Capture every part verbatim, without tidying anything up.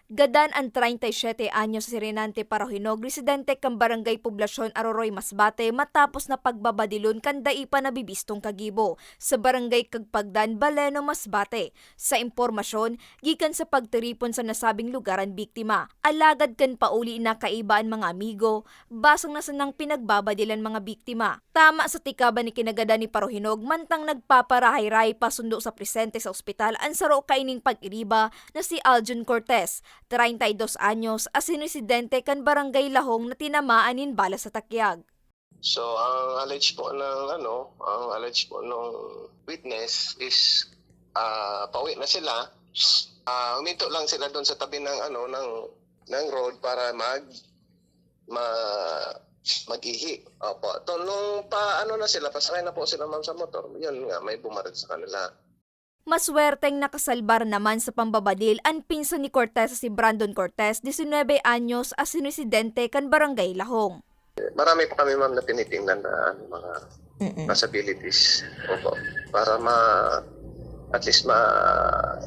Gadan an treinta y siete anyos si Renante Parohinog, residente kan Barangay Poblasyon Aroroy, Masbate, matapos na pagbabadilon kan dai pa nabibistong kagibo sa Barangay Kagpagdan, Baleno, Masbate. Sa impormasyon, gikan sa pagtiripon sa nasabing lugar an biktima. Alagad kan pauli na kaiba an mga amigo, basang na sanang pinagbabadilan mga biktima. Tama sa tikaban ni kinagadan ni Parohinog, mantang nagpaparahay-rahay pa sundo sa presente sa ospital an saro kaining pag-iriba na si Aljun Cortez, treinta y dos anyos, asin residente kan Barangay Lahong na tinamaan nin bala sa takyag. So, ang allege po ng, ano, ang allege po ng witness is, ah, pauwi na sila. Ah, huminto lang sila doon sa tabi ng, ano, ng, ng road para mag, ma-, mag-ihi. Opo. To, nung pa, ano na sila, pasakay na po sila, ma'am, sa motor, yun nga, may bumaril sa kanila. Maswerteng nakasalbar naman sa pambabadil an pinsan ni Cortez, si Brandon Cortez, diecinuebe anyos, asin residente kan Barangay Lahong. Marami pa kami, ma'am, na tinitingnan na, ano, mga Mm-mm. possibilities. Opo. Para ma-, at least ma-,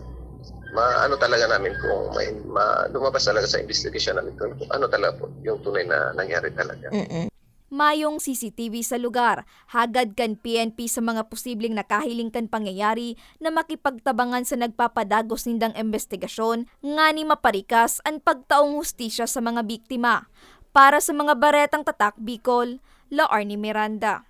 ma-, ano talaga namin kung may ma-, lumabas talaga sa investigation namin kung ano talaga po yung tunay na nangyari talaga. Mm-mm. Mayong C C T V sa lugar, hagad kan P N P sa mga posibleng nakahiling kan pangyayari na makipagtabangan sa nagpapadagos nindang imbestigasyon, ngani maparikas an pagtaong hustisya sa mga biktima. Para sa mga Baretang Tatak Bicol, La Arnie Miranda.